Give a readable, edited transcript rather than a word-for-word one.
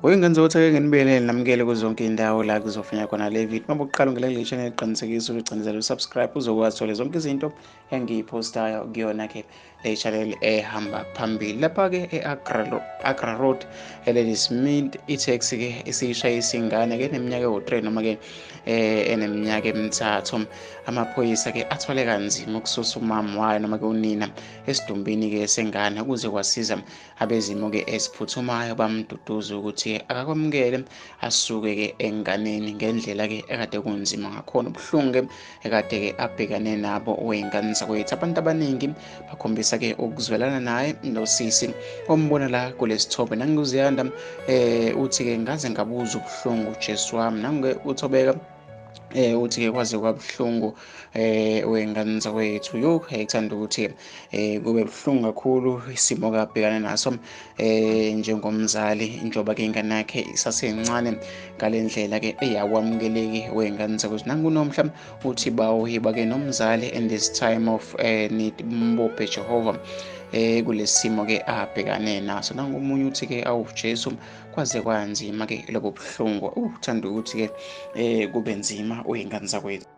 Uyingenza ukuthi ake nginibelele namukele kuzonke indawo la kuzofunya khona le video. Uma uqala ungena kule channel, qinisekisa ukuthi ucinezela usubscribe uzokwazi uthola zonke izinto engiyiphostayo kuyona ke le channel ehamba phambili. Lapha ke e-Agra Road eLadysmith, i-taxi ke isishayisa ingane ke neminyaka ewu-3 noma ke eneminyaka emithathu. Amaphoyisa ke athwale kanzima ukususa umama wayo noma ke unina esidumbini ke sengane, ukuze kwasiza abezimo ke esiphuthumayo bamduduza ukuthi akakwamukele asuke ke enganeni ngendlela ke ekade kunzima ngakhona, ubuhlungu ke ekade ke abhekane nabo wey'ngane zakwethu. Abantu abaningi bakhombisa ke ukuzwelana naye nosisi ombona la kulesithombe. Nanguziyanda uthi ke ngaze ngabuza ubuhlungu Jesu wami. Nangu-ke uThobeka uthi ke kwaze kwabuhlungu wey'ngane zakwethu. Yo, ekuthanda ukuthi kube buhlungu kakhulu isimo kabhekane naso njengomzali, njengoba ke ingane yakhe isasencane ngale ndlela ke eyakwamukeleki wey'ngane zakwethu. Nangunomhla uthi bawo yiba ke nomzali in this time of need, mbophe Jehova kulesimo ke abhekane naso. Nangomunye uthi ke awu Jesu, kwaze kwanzima ke lobo buhlungu. Uthanda ukuthi ke kube nzima uyingane zakwethu.